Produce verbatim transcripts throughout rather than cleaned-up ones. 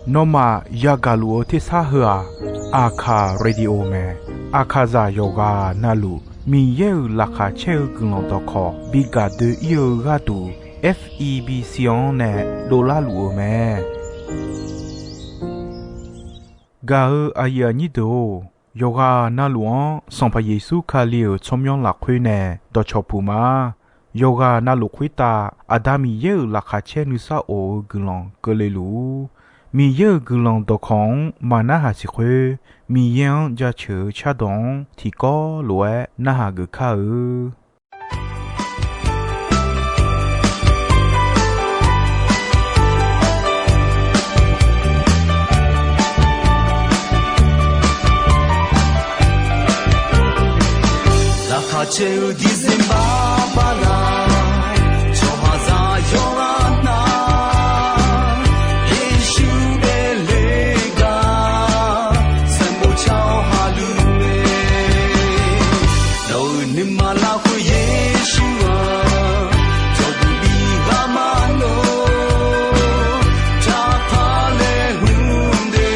Nawmaf yagaq luf-eu tersar heu-aq, Aqkaq Radio mae. Aqkaqzaq yawqghaq navluf Miqyaer-euq laqkhaq caer-eu guiqlanq dawqkawq bi gaq doe-ir-eu gharduq, F E B C-anr nae dovlar luf-eu mae. Gaq-eu aqyuif aqnyir deuq-or, yawqghaq navluf-anr Sanqpaq Yeqsur Kali-euq tsawrmyanr lafkhoer nae dawqcawq puq ma. Yawqghaq navluf khoertav Aqda Miqyaer-euq laqkhaq caer nuisar of-eu guiqlanq keuvle luf-ur. Miqyaer-euq guiqlanq dawqkawq-anr maq narhaq siq khoer, Miqyaer-anr jaceuq-eu cardawq-anr tiqkawv lof-aer narhaq geuf kar-eu. Laqkhaq caer-eu December bala, tsawrhaqzaq yawqghaq nar, Yeqsur daefle gar sanqbof car-awr haqluf mae. Nawq-euq nuima lafkhoer Yeqsur-aq, cawqbuq bi ghaq ma lor, jaqpar laeqhmq de,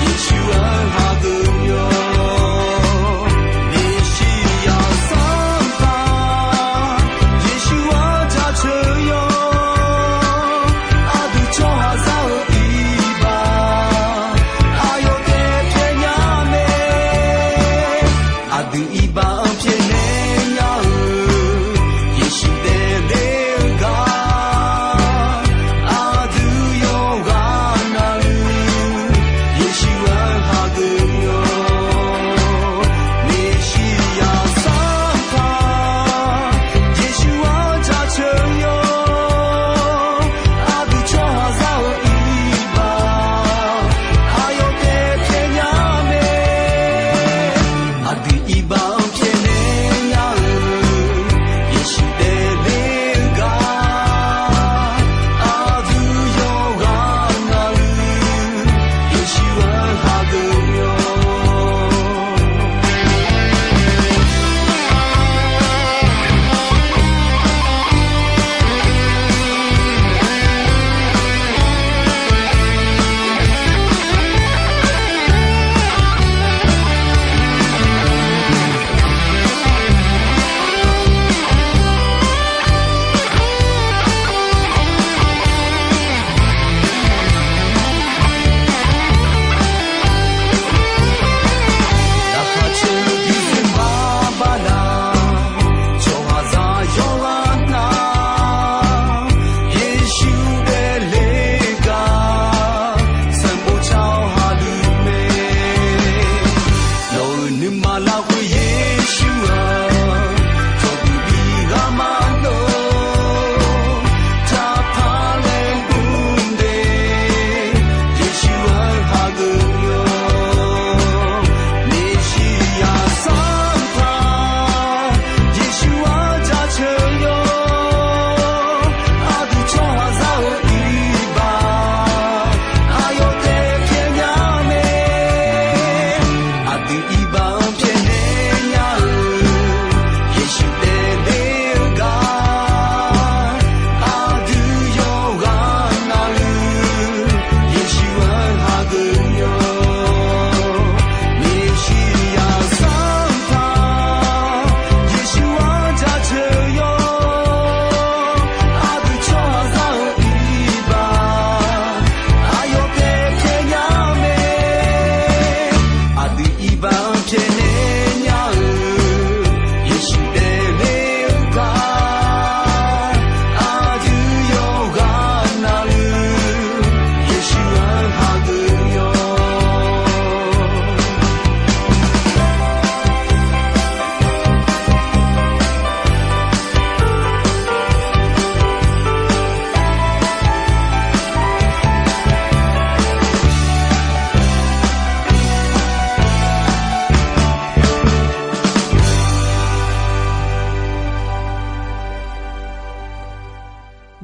Yeqsur-anr hageuf yawq. Meqshiryaq Sanqpaq, Yeqsur-anr jaceuq yawq. Aqdui tsawrhaqzaq-euq iqbax, aqyawf taef pyaeqnya mae. Aqdui iqbax-anr pyaeqnae nya-eu, Yeqsur daefle-eu gar, aqdui yawqghaq navluf, Yeqsur-anr hageuf yawq. Meqshiryaq Sanqpaq, Yeqsur-anr jaceuq yawq. Aqdui tsawrhaqzaq-euq iqbax, aqyawf taef pyaeqnya mae. Aqdui iqbax-anr pyaeqnae nya-eu, Yeqsur daefle-eu gar, aqdui yawqghaq navluf, Yeqsur-anr hageuf yawq. Laqkhaq caer-eu December bala, tsawrhaqzaq yawqghaq nar, Yeqsur daefle gar sanqbof car-awr haqluf mae. Nawq-euq nuima lafkhoer Yeqsur-aq, cawqbuq bi ghaq ma lor, jaqpar laeqhmq de, Yeqsur-anr hageuf yawq. Meqshiryaq Sanqpaq, Yeqsur-anr jaceuq yawq. Aqdui tsawrhaqzaq-euq iqbax, aqyawf taef pyaeqnya mae. Aqdui iqbax-anr pyaeqnae nya-eu, Yeqsur daefle-eu gar, aqdui yawqghaq navluf, Yeqsur-anr hageuf yawq. Meqshiryaq Sanqpaq, Yeqsur-anr jaceuq yawq. Aqdui tsawrhaqzaq-euq iqbax, aqyawf taef pyaeqnya mae. Aqdui iqbax-anr pyaeqnae nya-eu, Yeqsur daefle-eu gar, aqdui yawqghaq navluf, Yeqsur-anr hageuf yawq.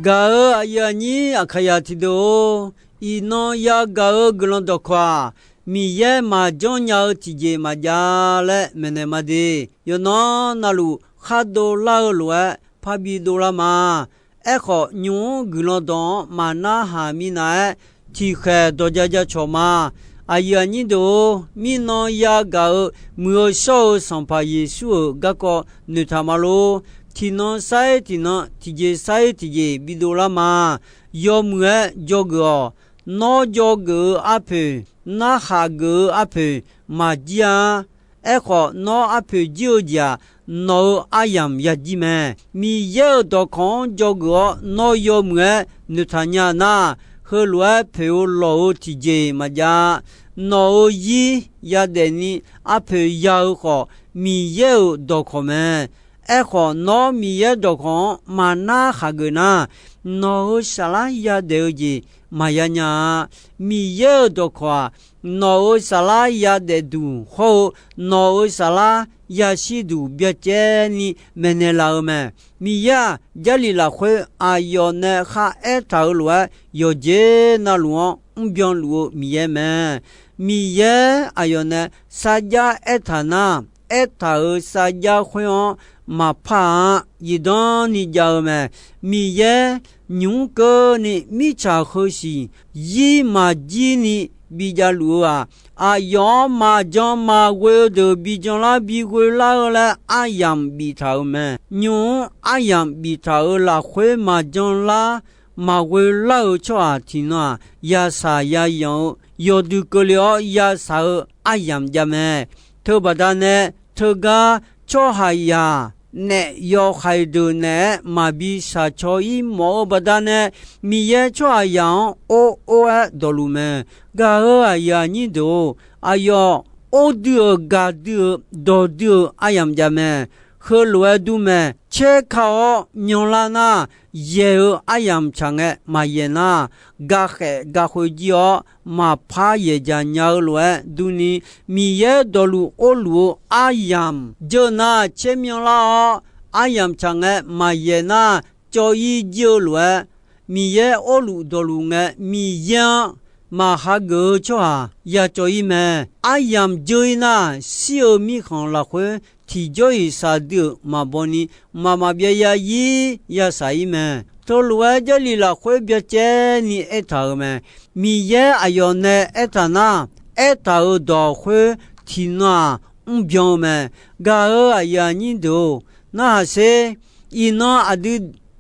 Gaq-eu aqyuif aqnyir Aqkaqyaq tiqdeuq-or, iqnan yagaq-eu guiqlanq dawqkawq-aq, Miqyaer maqjanr nya-eu tiqjeq maqjav laer maeqnaeq ma de. Yawqnan navluf khar dovlar-eu lof-aer parbi dovlar ma. Aerkhawf, nymq-mr guiqlanq dawq-anr maqnarhaq minav-aer, tiqkhaeq dawq ja ja cawq ma. Aqyuif aqnyir deuq-or, mirnan yagaq-eu muiq-eu shawr-eu Sanqpaq Yeqsur-euq garkawv noeqtaq ma lor. Tiqnan sar-ir tiqnan, tiqjeq sar-ir tiqjeq bidov lar ma. Yawmuiq-aer dzawgeuf-awq. Nawr dzawgeuf-eu arpoeq, narhaq geuf-eu arpoeq maqjir-a. Aerkhawf, nawr arpoeq jir-eu jeq-aq, nawq-euq aryamq yajir mae. Miqyaer-euq dawqkawq-anr dzawgeuf-awr nawr yawmuiq-aer noeqtaq nya nar, heulof-aer poeq-eu lawq-eu tiqjeq maqjav. Nawq-euq zir yadaef ni arpoeq ya-eu khawf, Miqyaer-euq dawqkawq mae. Aerkhawf, nawr Miqyaer dawqkawq-anr maqnar khaqgeuf nar, nawq-euq saflar yadaef-eu jeq maqya nya-a. Miqyaer-euq dawqkawq-aq, nawq-euq saflar yadaef duq hawr-eu, nawq-euq saflar yashir duq byacaevni maeqnaeq laf-eu mae. Miqyaer-aq, Jarlif lafkhoer aqyawf nae kharaer taq-euq lof-aer, yawqjeq navluf-anr mrbyan luf-eu Miqyaer mae. Miqyaer aqyawf nae sarjax aertaq nar, aertaq-euq sarjax khoer-anr maqpar-a, zifdan ni jav-eu mae. Miqyaer nymq-mr keuvni mirtsaq heusiq zir maqjir ni bijav luf-eu-aq, aqyawf-anr maqjan maqghoe-eu deuq bijan lar bighoe lar-eu laer aryamq biftaq-euq mae. Nymq-mr aryamq biftaq-euq lafkhoer maqjan lar maqghoe lar-eu tsawrhaq tiqnan-aq, yasaq yayanq-eu yawqdui keuvle-awr yasaq-eu aryamq jav mae. Teubaqda nae teugar tsawrhaqzaq naef yawhaiq deuq naeq-aer maqbi shaqcaw-ir mawf-eu baqdanae, Miqyaer tsawrhaqzaq-anr or or-aer dawqluf mae. Gaq-euq aqyuif aqnyir deuq-or, aqyawf or dui-euq gaq dui-euq dawq dui-euq aryamq jav mae. Heulof-aer dur mae. Caer ka-awr myanlar nar, yaeq-eu aryamq tsaq ngae maqyaeq nar, gakhaef gakhoe jir-awr maqpar yaeqdzaq nya-eu lof-aer durni, Miqyaer dawqluf orluf-eu aryamq jeur nar caer myanlar-awr, aryamq tsaq ngae maqyaeq nar, cawv-ir jir-eu lof-aer, Miqyaer orluf dawqluf ngae Miqyaer-anr maqhageuf-eu tsawrhaq ya cawv-ir mae. Aryamq jeur-ir nar, shir-eu mirkhanq lafkhoer tiqjawr-iq shaqdui-euq maqbaw ni, mqmaq maqbyav ya-ir yashaq-ir mae. Teulof-aer Jarlif lafkhoer byacaevni aertaq-euq mae. Miqyaer aqyawf nae aertaq nar, aertaq-euq dawq khoer tiqnan-aq mrbyan-eu mae. Gaq-euq aqyuif aqnyir deuq-or, narhaq sher. Iqnan aqdui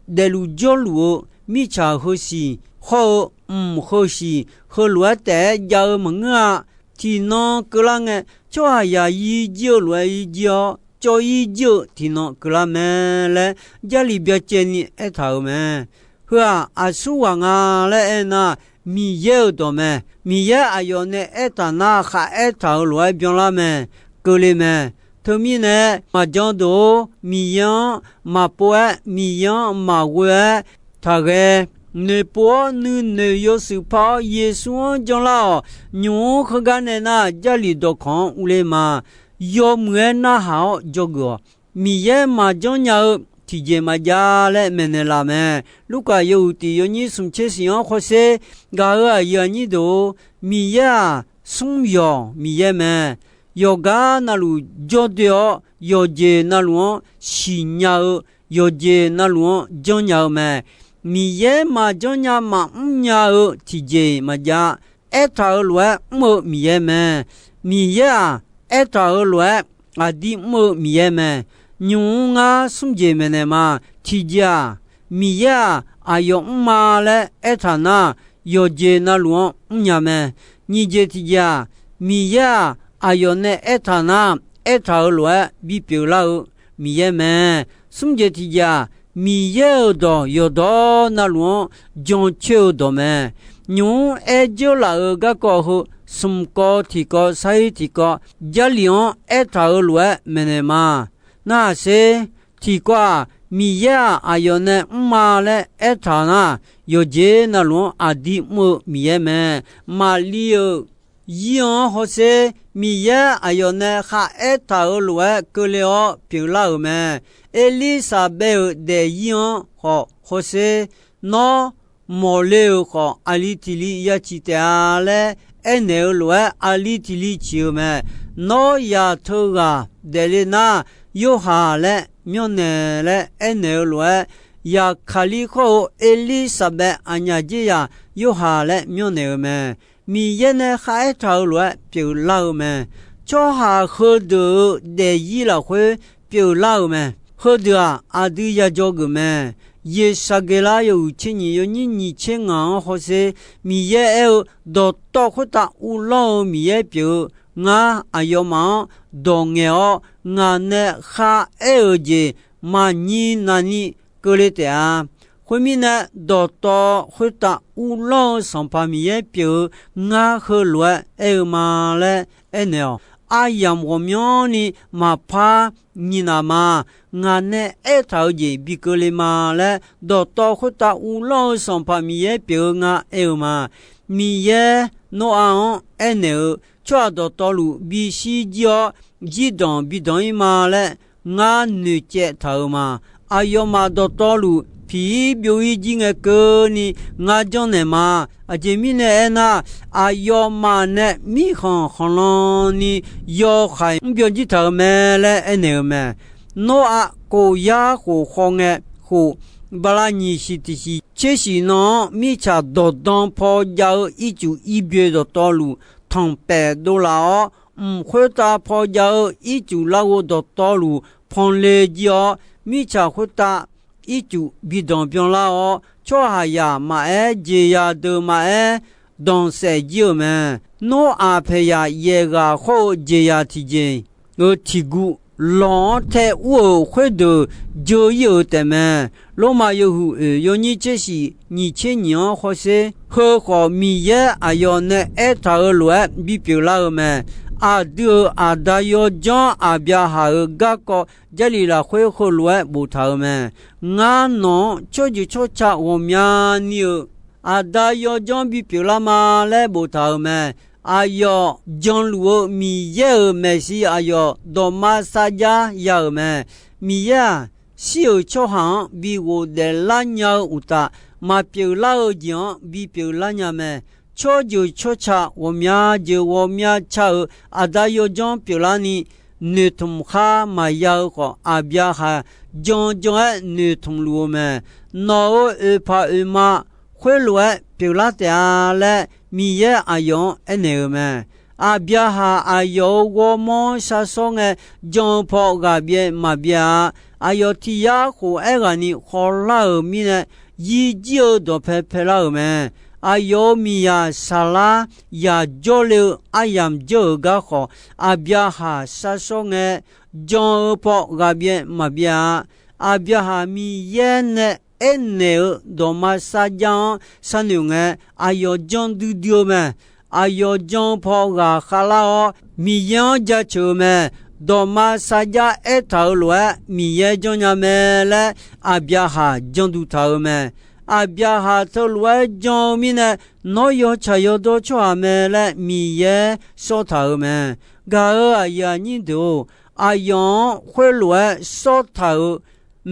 daefluf jawrluf-eu mirtsaq heusiq hawr-eu mq heusiq heulof-aer taef-aer jav-eu maqngeur-a. Tiqnan keuvlar ngae, tsawrhaqzaq yir jir-eu lof-aer yir jir-awr, cawv-ir jir-eu tiqnan keuvlar mae laer Jarlif byacaevni aertaq-euq mae. Heu-aq, aqsur ghaq nga laer aernar, Miqyaer-euq dawq mae. Miqyaer aqyawf nae aertaq nar, kharaer taq-euq lof-aer byanlar mae. Keuvle mae. Teumirnae, maqjan deuq-or, Miqyaer-anr maqpov-aer, Miqyaer-anr maqghoe-aer taqghae. Noeqpov-awr nuinoeq yawshuif par-awr, Yeqsur-anr janlar-awq. Nymq-mr heugar nae nar, Jarlif dawqkawq-anr urler ma. Yawmuiq-aer narhaq-awr dzawgeuf-awq. Miqyaer maqjanr nya-eu tiqjeq maqjav laer maeqnaeq laf mae. Lurkaf yawhuiq tiq yawnyir smq tser shif-anr hawsher. Gaq-euq aqyuif aqnyir deuq-or, Miqyaer-aq, smr yawq Miqyaer mae. Yawqgar navluf jawrdoe-awr, yawqjeq navluf-anr siqnya-eu, yawqjeq navluf-anr janrnya-eu mae. Miqyaer maqjanr nya maqmr nya-eu tiqjeq maqjav. Aertaq-euq lof-aer mr-eu Miqyaer mae. Miqyaer-aq, aertaq-euq lof-aer aqdir mr-eu Miqyaer mae. Nymq-mr ngar smr jeq maeqnaeq ma. Tiqjeq-aq, Miqyaer-aq, aqyawf mr ma laer aertaq nar, yawqjeq navluf-anr mrnya mae. Nyiq jeq tiqjeq-aq, Miqyaer-aq, aqyawf nae aertaq nar, aertaq-euq lof-aer bipyeuf lar-eu Miqyaer mae. Smr jeq tiqjeq-aq, Miqyaer-euq dawq yawqdawq navluf-anr jancoer-eu dawq mae. Nymq-mr aer dzeurlaf-euq garkawv heu smq kawv tiqkawv sar-ir tiqkawv, Jarlif-anr aertaq-euq lof-aer maeqnaeq ma. Narhaq sher. Tiqkawv-aq, Miqyaer-aq, aqyawf nae mr ma laer aertaq nar, yawqjeq navluf-anr aqdir mr-eu Miqyaer mae. Maqli-euq zir-anr hawsher. Miqyaer aqyawf nae kharaer taq-euq lof-aer keuvle-awr pyeuflar-euq mae. Erlirsaqbaev-euq daefzir-anr khawf hawsher. Nawr mawqle-euq khawf, aqli tiq li ya ciq taef-a laer aernaeq-eu lof-aer, aqli tiq li ciq-eu mae. Nawr yaq teughaq daefle nar, Yorhaq laer myanrnaeq laer aernaeq-eu lof-aer, Zaqkaqlir khawr-eu Erlirsaqbaev aqnyaf dzerzaq Yorhaq laer myanrnaeq-eu mae. Miqyaer nae kharaer taq-euq lof-aer pyeuflar-eu mae. Tsawrhaq heudeuq-euq daefzir lafkhoer pyeuflar-euq mae. Heudeuq-aq, aqdui yadzaw geuf mae. Yeqsaqgeqlar yawhuiq tser nyiq yawnyir nyiq tser ngaq-anr hawsher, Miqyaer aer-eu, Dawqtawv khoertav uvlanr-eu Miqyaer pyeuf-eu, ngar aqyawfmaf-anr dawq ngaeq-awr, ngaq nae kharaer-euq jeq maqnyir navni keuvle taef-a. Khoermirnae, dawqtawv khoertav uvlanr-eu Sanqpaq Miqyaer pyeuf-eu ngar heulof-aer aer-eu ma laer aernaeq-awq. Aryamq ghawqmyanrni maqpar nyiq naf ma. Ngaq nae aertaq-eu jeq bi keuvle ma laer, dawqtawv khoertav uvlanr-eu Sanqpaq Miqyaer pyeuf-eu nga aer-eu ma. Miqyaer Noraq-anr aernaeq-eu, tsawrhaq dawqtawvluf bishir jir-awr, zirdanq bi danq-ir ma laer ngar noeqcaev taq-euq ma. Aqyawfmaf dawqtawvluf piq-ir byov-ir jir ngae keuvni ngar janrnaeq ma. Aqjeq mirnae aernar, aqyawfmaf nae mirkhanq khanqlan ni yawkhaeq mrbyan jir taq-euq mae laer aernaeq-eu mae. Noraq kof yar khof khaw ngae khof, bala nyiq siq tiq siq tser siq nan-anr mirtsaq dawqdan paw jav-eu ircuf irboe dawqtawvluf tanqpaef dovlaf-awr, mq khoertav paw jav-eu ircuf larghov dawqtawvluf panle jir-awr, mirtsaq khoertav ircuf bi danq byanlar-awr, tsawrhaqzaq maqaer, jeqzaq deuq maqaer, danqsaef jir-euq mae. Noraq paeqzaq yaef ghaq khawr-eu jeqzaq tiqjeq-euq tiqguv lawq-anr tae ur-euq khoerdeuq dzeur-ir-euq taefmae. Lormav yawhuiq oeq yawnyir tser shiq nyiq tser nyiq-anr hawsher, heu khawf Miqyaer aqyawf nae aertaq-euq lof-aer bipyeuf lar-eu mae. Aqdui-euq aqda yawdzanr Aqbyaqhaq-euq garkawv Jarlif lafkhoer heulof-aer boftaq-euq mae. Ngar nawq-anr tsawrjeuq tsawrca ghawqmyani-euq aqda yawdzanr bipyeuf lar ma laer boftaq-euq mae. Aqyawf janluf-eu Miqyaer-euq maeqshi aqyawf dawqma sarjax ya-euq mae. Miqyaer-aq, shir-euq tsawrhaq-anr bi ghofdaef lar nya-eu uqtaf, maqpyeuf lar-eu jeq-anr bipyeuf lar nya mae. Tsawrjeuq tsawrca ghawqmya jeuq ghawqmya ca-euq aqda yawdzanr pyeuflarni, noeqtmq khar maqya-eu khawf, Aqbyaqhaq jan jan-aer noeqtmq luf-eu mae. Nawq-euq oeqpaq oeqma khoerlof-aer pyeuflar taef-a laer, Miqyaer aqyawf-anr aernaeq-euq mae. Aqbyaqhaq aqyawf-euq ghawrmawr sharsawr ngae, jan-eu paw ghaq byaev maqbyaev-a. Aqyawf tiq yar khof aerghaqni khawvlar-euq mirnae, yirjir-eu dawqpae paelar-euq mae. Aqyawf-euq miqyaq Saqlar yaq jawrle-eu aryamq jawr-euq gar khawf, Aqbyaqhaq sharsawr ngae, jan-eu paw ghaq byaev maqbyaev-a. Aqbyaqhaq Miqyaer nae aernaeq-eu dawqma sarjax-anr sharnoeq ngae, aqyawf jan duidui-eu mae. Aqyawf jan-eu paw ghaq khavlar-awr, Miqyaer-anr jaceuq-eu mae. Dawqma sarjax aertaq-euq lof-aer Miqyaer janrnya mae laer, Aqbyaqhaq janduq taq-euq mae. Aqbyaqhaq teulof-aer jan-eu mirnae, nawr yawtsaq yawdawr tsawrhaq mae laer Miqyaer sawr taq-euq mae. Gaq-euq aqyuif aqnyir deuq-or, aqyawf-anr khoerlof-aer sawr taq-euq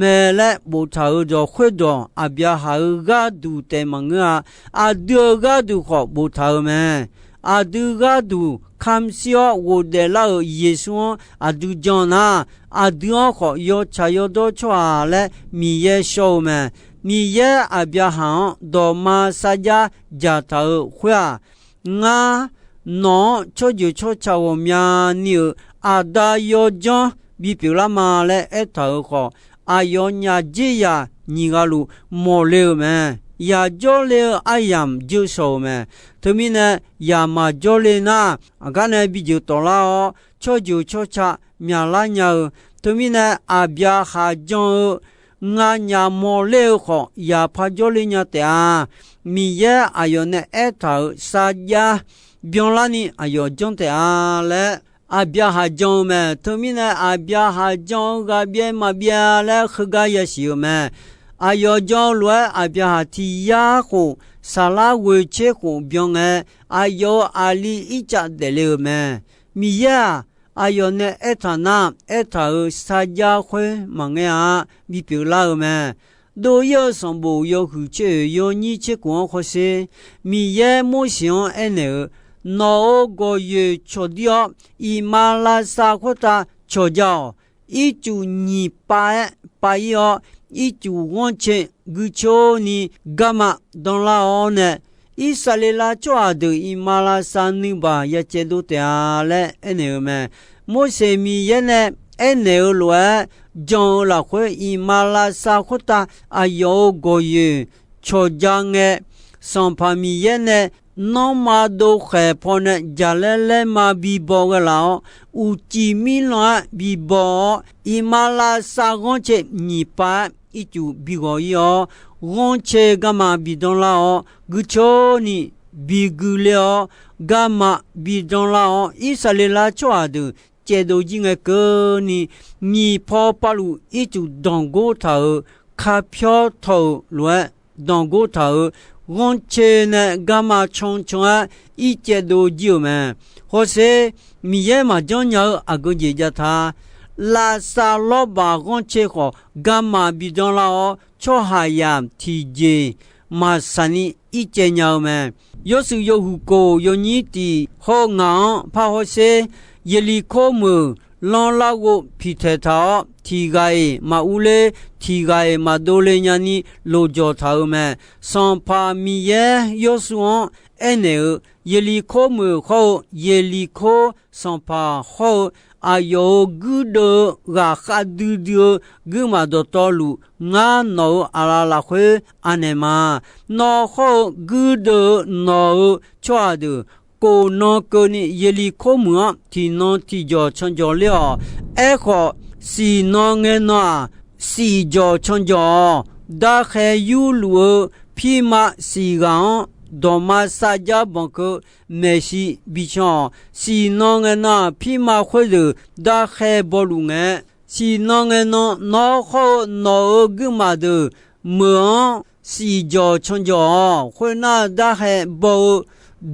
mae laer boftaq-euq dawq khoerdawq, Aqbyaqhaq-euq gharduq taef maqngeur-a. Aqdui-euq gharduq khawf boftaq-euq mae. Aqdui gharduq kamq shir-awr ghofdaef lar-euq Yeqsur-anr aqdui jan nar, aqdui-anr khawf yawtsaq yawdawr tsawrhaq laer Miqyaer shawr-eu mae. Miqyaer Aqbyaqhaq-anr dawqma sarjax dzaqtaq-euq khoer-aq, ngar nawq-anr tsawrjeuq tsawrca ghawqmyani-euq aqda yawdzanr bipyeuf lar ma laer aertaq-euq khawf, aqyawfnyaf dzer yaq nyiq ghaq luf mawqle-euq mae. Yaq jawrle-eu aryamq jeursawq-euq mae. Teumirnae, yaq maqjawr le nar, aqgar nae bijeuq tawflar-awr, tsawrjeuq tsawrca myaqlar nya-eu. Teumirnae, Aqbyaqhaq jan-eu nganyaf mawqler-eu khawf, yaq par jawrle nya taef-a. Miqyaer aqyawf nae aertaq-euq sarjax byanlarni aqyawf janr taef-a laer, Aqbyaqhaq jan-eu mae. Teumirnae, Aqbyaqhaq jan-eu ghaq byaev maqbyaev laer heugar yasiq-euq mae. Aqyawf jan-eu lof-aer Aqbyaqhaq tiq yar khof, Saqlar ghoeq tser khof byan ngae, aqyawf-euq aqli Irtsav daefle-euq mae. Miqyaer-aq, aqyawf nae aertaq nar, aertaq-euq sarjax khoer maqngeur-a, bipyeuf lar-eu mae. Dov-ir-eu sanqbof yawhuiq tser oeq yawnyir tser khof-anr hawsher, Miqyaer Morseq-anr aernaeq-euq, Nawq-euq gawqyoeq cawqdir-awr, iqmalavshav khoertav cawqja-awq. Ircuf nyiq pav-aer pav-ir-awr, ircuf ghanrcae guicoer ni garma danlar-awr nae, Irsaqleqlav tsawrhaq deuq iqmalavshav nuibaq ya caevdov taef-a laer aernaeq-eu mae. Morseq Miqyaer nae aernaeq-eu lof-aer jan-eu lafkhoer, iqmalavshav khoertav aqyawf-euq gawqyoeq cawqja ngae, Sanqpaq Miqyaer nae nanrma dov khaeq pawnae jaqlaer laerma bibaw ghae laf-awr, uqcif mirlan-aer bibaw-awr, iqmalavshav ghanrcae nyiq pav-aer ircuf bighawq ir-awr, ghanrcae garma bidanlar-awr, guicoer ni bigui ler-awr, garma bidanlar-awr, Irsaqleqlav tsawrhaq deuq caevdov jir ngae keuvni, nyiq paw pavluf ircuf danqgor taq-euq, kapyawr tawq-euq lof-aer danqgor taq-euq, ghanrcae nae garma cancan-aer ircaevdov jir-euq mae. Hawsher, Miqyaer maqjanr nya-eu aqgeu jeq jav ta. Lavsav lawrbaq ghanrcae khawf garma bidanlar-awr, tsawrhaqzaq tiqjeq maqsaq ni ircaev nya-eu mae. Yawshuif yawhuiq kof yawnyir tiq hawr-eu ngaq-anr par hawsher, Yeqliqkor meuq lanrlar ghov piqtaeq taq-awr, tiq ghaq-iq maqur ler, tiq ghaq-iq maqdov le nyani lofjawq taq-euq mae. Sanqpaq Miqyaer Yawrshuv-anr aernaeq-eu, Yeqliqkor meuq hawr-eu Yeqliqkor sanqpaq hawr-eu aqyawf-euq guirdeuv-eu ghaqkhav duidui-eu guirmaf dawqtawvluf, ngar nawq-euq aqlaf lafkhoer anaeq ma. Nawr hawr-eu guirdeuv-eu nawq-euq tsawrhaq deuq, kof nan keuvni Yeqliqkor meuq-anr tiqnan tiqjawq canjawq ler-awq. Aerkhawf, siqnan ngae nan-aq, siqjawq canjawq-awq. Darkhae yurluf-eu pirma siq ghaq-anr dawqma sarjax banq keuv maeqshi bican-awq. Siqnan ngae nan-aq, pirma khoerdeuq darkhae bawluf ngae, siqnan ngae nan nawr hawr-eu nawq-euq guirmaf deuq meuq-anr siqjawq canjawq-awq. Khoernar, darkhae baw-eu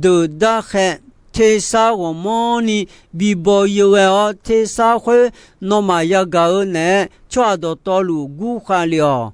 deuq darkhae tersar ghawqmanrni bibaw yeu ghae-awr, tersar khoer nawmaf yagaq-eu naeq-aer tsawrhaq dawqtawvluf gurkhav lef-awq.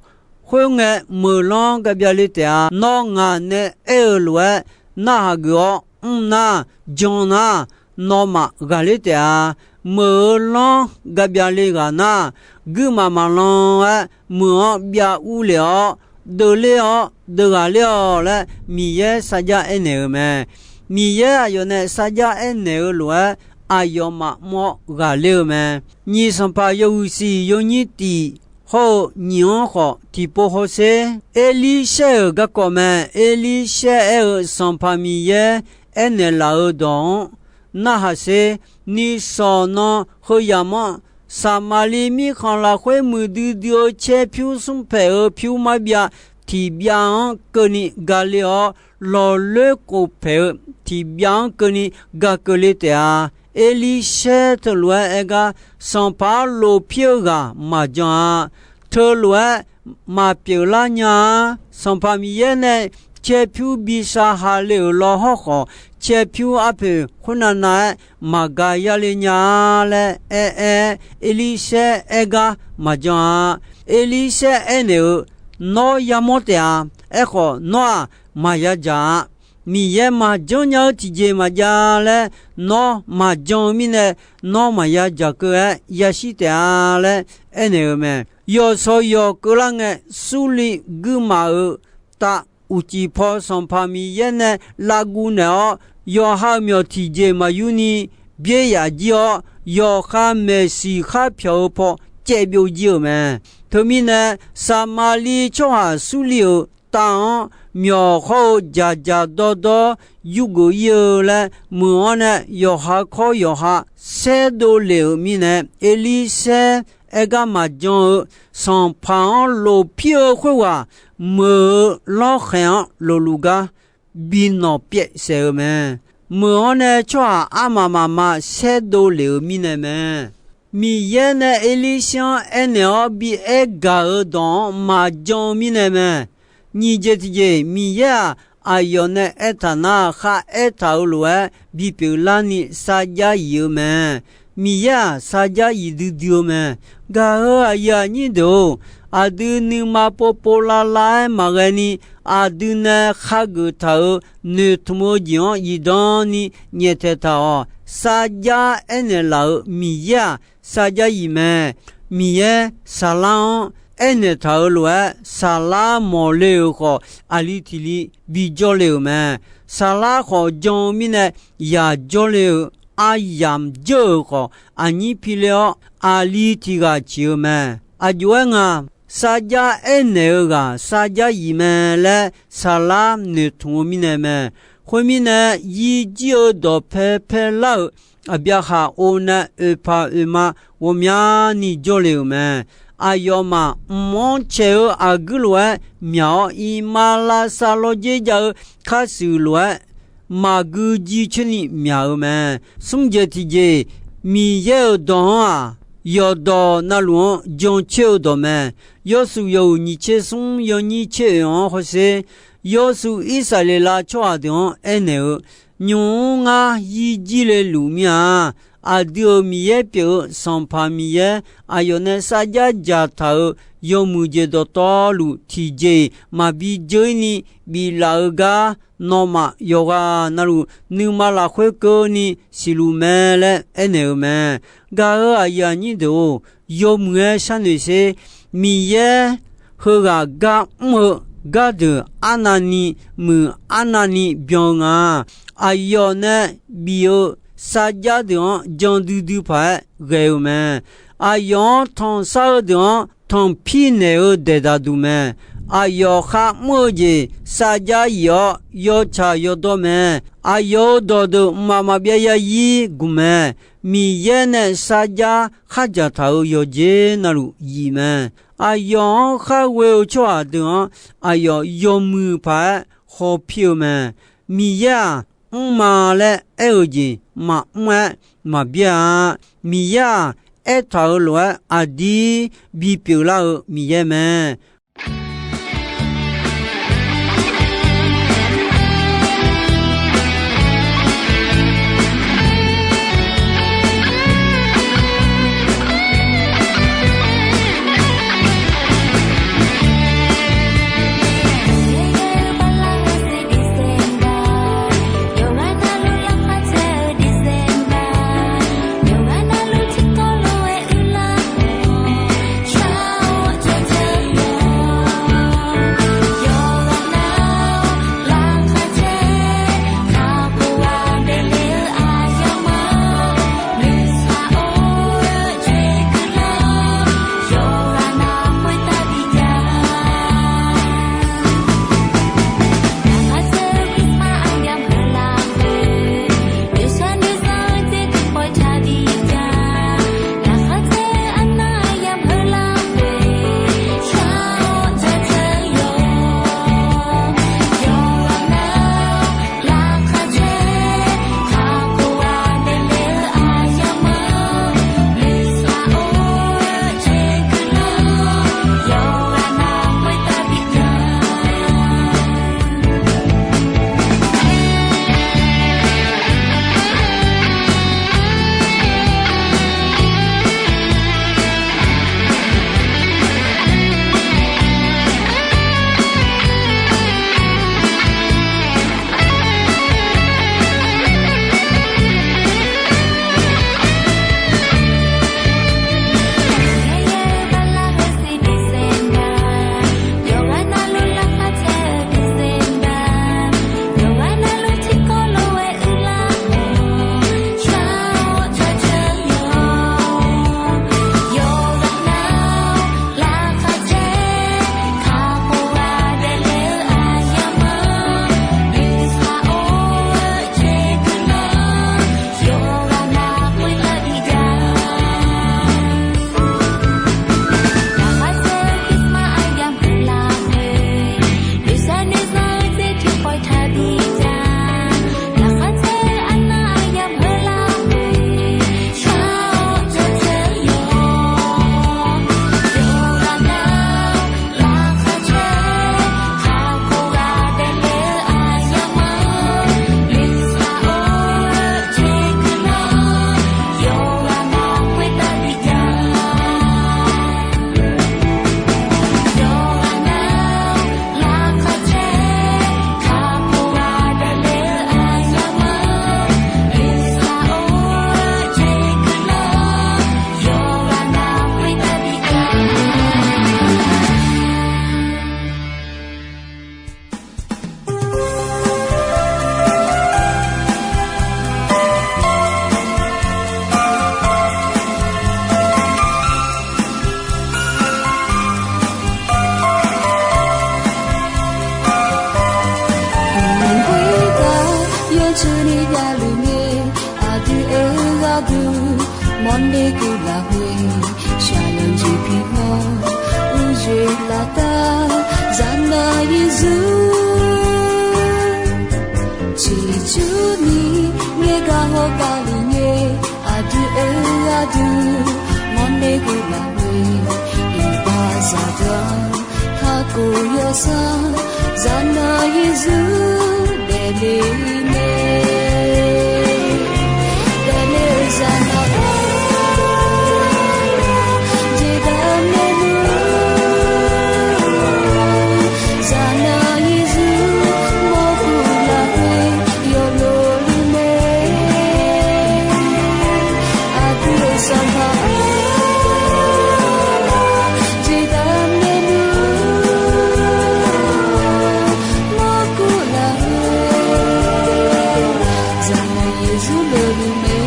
Khoerngae, meuq lanr ga byav le taef-a. Nawr ngaq nae aer-eu lof-aer narhaq geuf-awr mr nar, jan nar, nawmaf ghaqler taef-a. Meuq-eu lanr ga byav le ghaq nar, guirmaf maqlan-aer meuq-anr byav urlef-awr, deuvler-awr deuv ghaqler-awq laer Miqyaer sarjax aernaeq-eu mae. Miqyaer aqyawf nae sarjax aernaeq-eu lof-aer, aqyawfmaf mr-awr ghaqler-eu mae. Nyiq Sanqpaq yawhuiq siq yawnyir tiq hawr-eu nyiq-anr khawf tiqpov hawsher, Erlirshaer-euq garkawv mae. Erlirshaer aer-eu, Sanqpaq Miqyaer aernaeq laf-euq dawq-anr narhaq sher. Nishawq nan heu yamq-anr, Saqmaqliv mirkhanq lafkhoer muiqdui dui-eu caer pyur smr paeq-eu pyur marbyav tiqbyav-anr keuvni ga le-awr, lawqloer khof paeq-eu tiqbyav-anr keuvni ga keuv le taef-a. Erlirshaer teulof-aer aer gar, Sanqpaq-anr lofpir-eu ghaq maqjan-a. Teulof-aer maqpyeuf lar nya-a. Sanqpaq Miqyaer nae caer pyur bishar ha le-euq lawhawr khawf, caer pyur arpoeq khoernav nav-aer maqga yar le nya-a laer aer-aer, Erlirshaer aer gar maqjan-a. Erlirshaer aernaeq-eu, Nawr yamawr taef-a. Aerkhawf, nawr-aq, maqya dzaq-a. Miqyaer maqjanr nya-eu tiqjeq maqjav laer nawr maqjan-eu mirnae, nawr maqya dzaq keuv-aer yashir taef-a laer aernaeq-eu mae. Yawqshawq yawq keuvlar ngae, Surliv guirmaf-euq tav uqcif paw Sanqpaq Miqyaer nae lavguv naeq-awr, yawqha-euq myawq tiqjeq maqyur ni byaer yaf jir-awr, yawqha maeqsiq khar pyawq-eu paw caev byov jir-euq mae. Teumirnae, Saqmaqliv tsawrhaq Surliv-euq tav-anr myawq hawr-eu dzaqdzaq dawrdawr yurgeuf ir-eu laer, meuq-anr nae yawqha kawr yawqha saerdov lef-euq mirnae, Erlirshaer aer gar maqjan-eu, Sanqpaq-anr lofpir-eu khoerghaq meuq-eu lawrkhaeq-anr lofluf gar bi nawq pyaev saef-eu mae. Meuq-anr nae tsawrhaq armaf mafma saerdov lef-euq mirnae mae. Miqyaer nae Erlirshaer-anr aernaeq-awr bi aer gaq-euq dawq-anr maqjan-eu mirnae mae. Nyiq jeq tiqjeq, Miqyaer-aq, aqyawf nae aertaq nar, kharaer taq-euq lof-aer bipyeuf larni sarjax yif-eu mae. Miqyaer-aq, sarjax yif duidui-eu mae. Gaq-euq aqyuif aqnyir deuq-or, aqdui nuima povpov lavlav-aer maqghae ni, aqdui nae khageuf taq-euq noeqtmq-eu jeq-anr zifdan ni nyaeftaeq taq-awq. Sarjax aernaeq laf-euq Miqyaer-aq, sarjax yif mae. Miqyaer saqlar-anr aernaeq taq-euq lof-aer, Saqlar mawqle-euq khawf, aqli tiq li bijawr le-euq mae. Saqlar khawf jan-eu mirnae, yaq jawrle-euq aryamq jeur-euq khawf, aqnyir pi le-awr, aqli tiq ghaq ciq-eu mae. Aqjox-aer nga, sarjax aernaeq-eu ghaq sarjax yif mae laer Saqlar noeqtmq-eu mirnae mae. Khoermirnae, yirjir-eu dawqpae paelar-euq Aqbyaqhaq o nae oeqpaq oeqma ghawqmyani jawrle-euq mae. Aqyawfmaf mq-anr caeq-eu aqguir lof-aer myaq-awr, iqmalavshav lawrdzer jav-eu kharshuif lof-aer maqgui jircoer ni myaq-eu mae. Smr jeq tiqjeq, Miqyaer-euq dawq-anr-aq, yawqdawq navluf-anr jancoer-eu dawq mae. Yawshuif yawhuiq nyiq tser smr yawnyir tser oeq-anr hawsher, yawshuif Irsaqleqlav tsawrhaq deuq-anr aernaeq-eu, Nymq-mr ngar yirjir le luf mir-a. Aqdui-euq Miqyaer pyeuf-eu Sanqpaq Miqyaer aqyawf nae sarjax dzaq taq-euq yawmuiq jeq dawqtawvluf tiqjeq-iq maqbi dzeur-ir ni biflaf-eu gar, nawmaf yawqghaq navluf nuima lafkhoer keuvni siqluf mae laer aernaeq-eu mae. Gaq-euq aqyuif aqnyir deuq-or, yawmuiq-aer sharnoeq sher. Miqyaer heughaq gar mr-eu gardeuq arnavni muiq, arnavni byan-eu nga. Aqyawf nae bif-eu sarjax deuq-anr jan duidui paq-aer ghae-eu mae. Aqyawf-anr tanqsar-eu deuq-anr tanqpir naeq-eu daeqdaq duq mae. Aqyawf kharmr-eu jeq sarjax yif-awr yawtsaq yawdawr mae. Aqyawf-euq dawqdeuq mqmaq maqbyav yarzir guq mae. Miqyaer nae sarjax khardzaq taq-euq yawqjeq navluf yif mae. Aqyawf-anr khar ghoe-eu tsawrhaq deuq-anr aqyawf yawmuiq paq-aer hawpir-eu mae. Miqyaer-aq, mrma laer aer-eu jeq maqmr-aer maqbyaer-a. Miqyaer-aq, aertaq-euq lof-aer aqdir bipyeuf lar-eu Miqyaer mae. Mawrner guv lafkhoer shaqlanq jeq pi-awr, uqjeq laftav zaqnaq Yeqsur ciqcurni ngaeqgaq hawgaq luf ngae, aqdui-eu gharduq mawrner guv lafkhoer iqbax zaqdeuq-anr kakhof yawsanr, zaqnaq Yeqsur daefle-eu mae. Daefle-eu zaqnaq jeqdaq maernmr, zaqnaq Yeqsur mawrguv lafkhoer yawloluf mae. Aqdui-euq Sanqpaq-or, jeqdaq maernmr mawrguv lafkhoer zaqnaq Yeqsur loluf mae.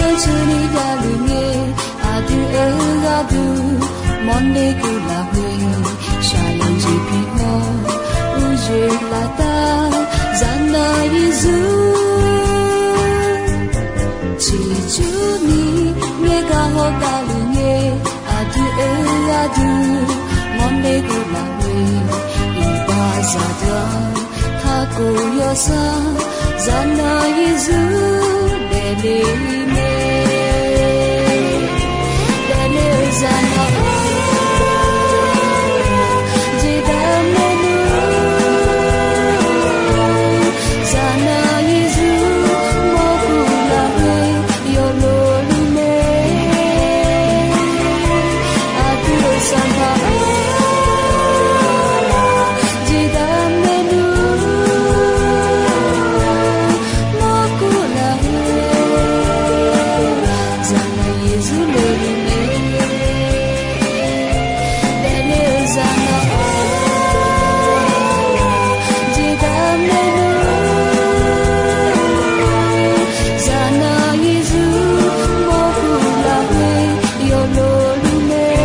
Yawtsaqni javluf ngae, aqdui-eu gharduq mawrner guv lafkhoer shaqlanq jeq pi-awr, uqjeq laftav zaqnaq Yeqsur ciqcurni ngaeqgaq hawgaq luf ngae, aqdui-eu gharduq mawrner guv lafkhoer iqbax zaqdeuq-anr kakhof yawsanr, zaqnaq Yeqsur daefle-eu mae. Daefle-eu zaqnaq jeqdaq maernmr, zaqnaq Yeqsur mawrguv lafkhoer yawloluf mae. Aqdui-euq Sanqpaq-or, jeqdaq maernmr mawrguv lafkhoer zaqnaq Yeqsur loluf mae. Daefle-eu zaqnaq-or, jeqdaq maernmr, zaqnaq Yeqsur mawrguv lafkhoer yawloluf mae.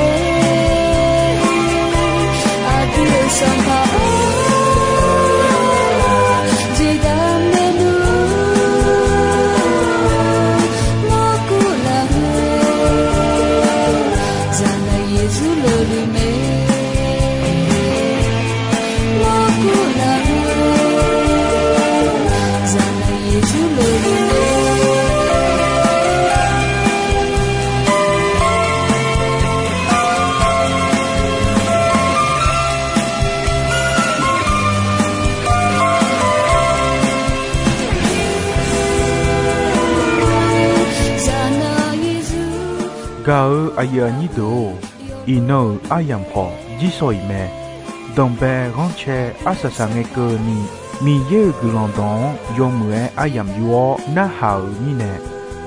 Aqdui-euq Sanqpaq-or, jeqdaq maernmr mawrguv lafkhoer zaqnaq Yeqsur loluf mae. Mawrguv lafkhoer zaqnaq Yeqsur loluf mae. Gaq-eu aqyuif aqnyir deuq-or, iqnan-euq aryamq khawf jirsawq iq mae. Danqbae ghanrcae arsaq saq ngae keuvni, Miqyaer-euq guiqlanq dawq-anr yawmuiq-aer aryamq yur-awr narhaq-euq mirnae,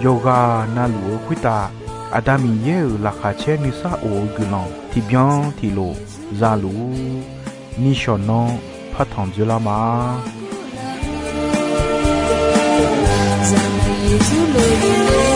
yawqghaq navluf-eu khoertav Aqda Miqyaer-euq laqkhaq caer nuisar of-eu guiqlanq tiqbyan tiqlof za luf-ur. Nishawq nanr partanq dzoerlar ma. Zaqnaq Yeqsur loluf mae.